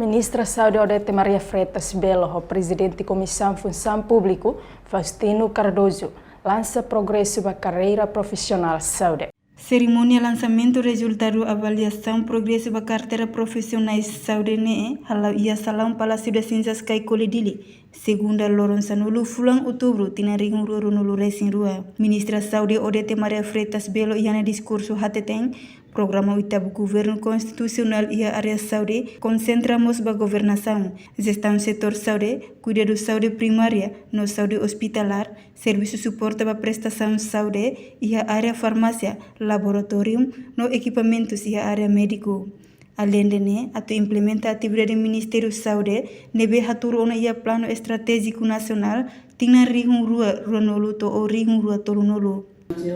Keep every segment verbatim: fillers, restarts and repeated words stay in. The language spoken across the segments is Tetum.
Ministra Saúde Odete Maria Freitas Belo ho Prezidente Komisaun Funsaun Públiku, Faustino Cardoso, lansa progresu ba karreira profisionál saúde. Serimónia lansamentu rezultadu avaliasaun progresu ba karteira profisionais saúde ne'e hala'o iha salaun Palácio das Cinzas, Caicoli, Dili, segunda loron sanulu fulan outubru tinan rihun rua ruanulu resin rua. Ministra Saúde Odete Maria Freitas Belo iha nia diskursu hateten, programa oitavu Governu Konstitusionál iha área saúde konsentra mós ba governasaun, jestaun setór saúde, kuidadu saúde primária no saúde ospitalár, servisu suporta ba prestasaun saúde iha área farmásia, laboratóriu no ekipamentus iha área médiku. Aleinde ne'e, atu implementa atividade Ministériu Saúde ne'ebé hatuur ona iha Planu Estratéjiku Nasionál tinan rihun rua ruanulu to'o rihun rua tolunulu.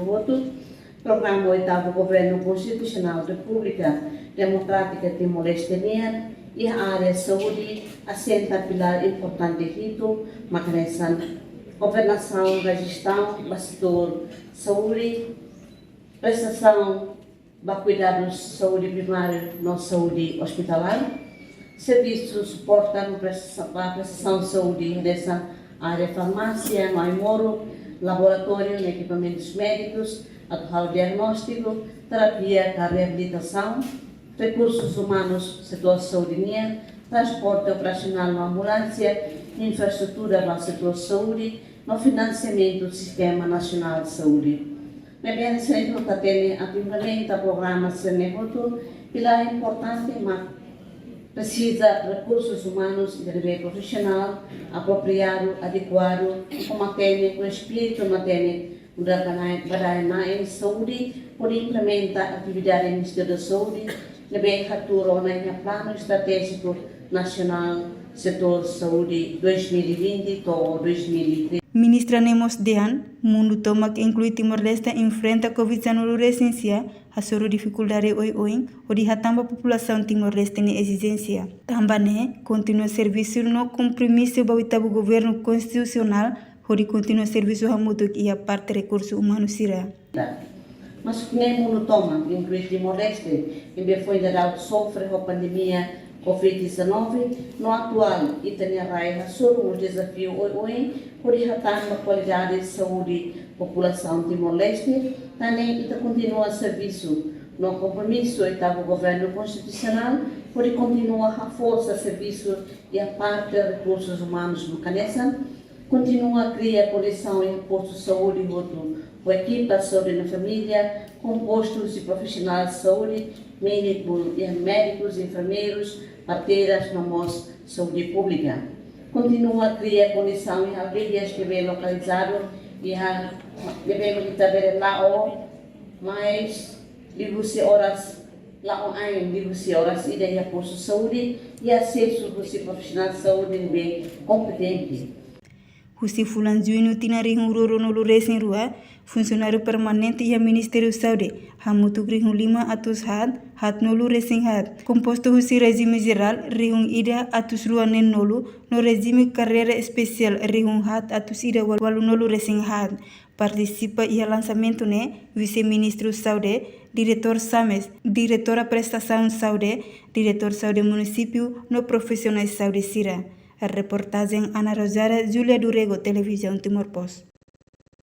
Hotu, programa oitavu Governu Konstitusionál Repúblika Demokrátika Timor-Leste nian iha área saúde asenta pilár importante hitu, mak hanesan governasaun ba jestaun ba setór saúde, prestasaun ba kuidadu saúde primáriu no saúde ospitalár, servisu suporta no presta-, ba prestasaun saúde hanesan área farmásia no ai-moruk, laboratóriu no ekipamentus médikus atu halo diagnóstiku, terapia ka reabilitasaun, rekursus umanus setór saúde nian, transporte operasionál no ambulánsia, infraestrutura ba setór saúde, no finansiamentu Sistema Nasionál Saúde. Ne'ebé hanesan ita hatene, atu implementa programa sira-ne'e hotu, pilár importante mak presiza rekursus umanus ida ne'ebé profisionál, apropriadu, adekuadu, ho matenek, ho espíritu matenek, nu'udar ba na'in, ba na'in-na'in saúde, hodi implementa atividade Ministériu da Saúde ne'ebé hatuur ona iha Planu Estratéjiku Nasionál Setór Saúde dois mil e vinte to'o dois mil e trinta. Ministra ne'e mós dehan, mundu tomak, inklui Timor-Leste, enfrenta Covid sanulu resin sia, hasoru difikuldade oioin hodi hatán ba populasaun Timor-Leste nia ezijénsia. Tanba ne'e, kontinua servisu no kompromisu ba oitavu Governu Konstitusionál hodi kontinua servisu hamutuk iha parte rekursu umanu sira. Mas ne'e mundu tomak, inklui Timor-Leste, ne'ebé foin daudaun sofre ho pandemia Covid dezanove, no atuál ita-nia rai hasoru mós dezafiu oioin hodi hatán ba kualidade saúde populasaun Timor-Leste, tan ne'e ita kontinua servisu no kompromisu oitavu Governu Konstitusionál hodi kontinua haforsa servisu iha parte rekursus umanus mak hanesan, kontinua kria kondisaun iha postu saúde hotu ho ekipa saúde no família, kompostu husi profisionál saúde, mínimu iha médikus, enfermeirus, parteiras no mós saúde públika. Kontinua kria kondisaun iha aldeias ne'ebé lokalizadu iha ne'ebé ita bele la'o mais liu husi oras, la'o ain liu husi oras ida iha postu saúde, i asesu husi profisionál saúde ne'ebé kompetente. Husi fulan Juñu tinan rihun rua ruanulu resin rua, funsionáriu permanente iha Ministériu Saúde hamutuk rihun lima atus haat, haatnulu resin haat, kompostu husi rejime jerál rihun ida atus rua neenulu, no rejime karreira espesiál rihun haat atus ida wal-, walunulu resin haat. Partisipa iha lansamentu ne'e Vise-Ministru Saúde, Diretór SAMES, Diretora Prestasaun Saúde, Diretór Saúde Munisípiu no profisionais saúde sira. Reportajen Ana Rosada, Julia do Rego, Televizaun Timor Post.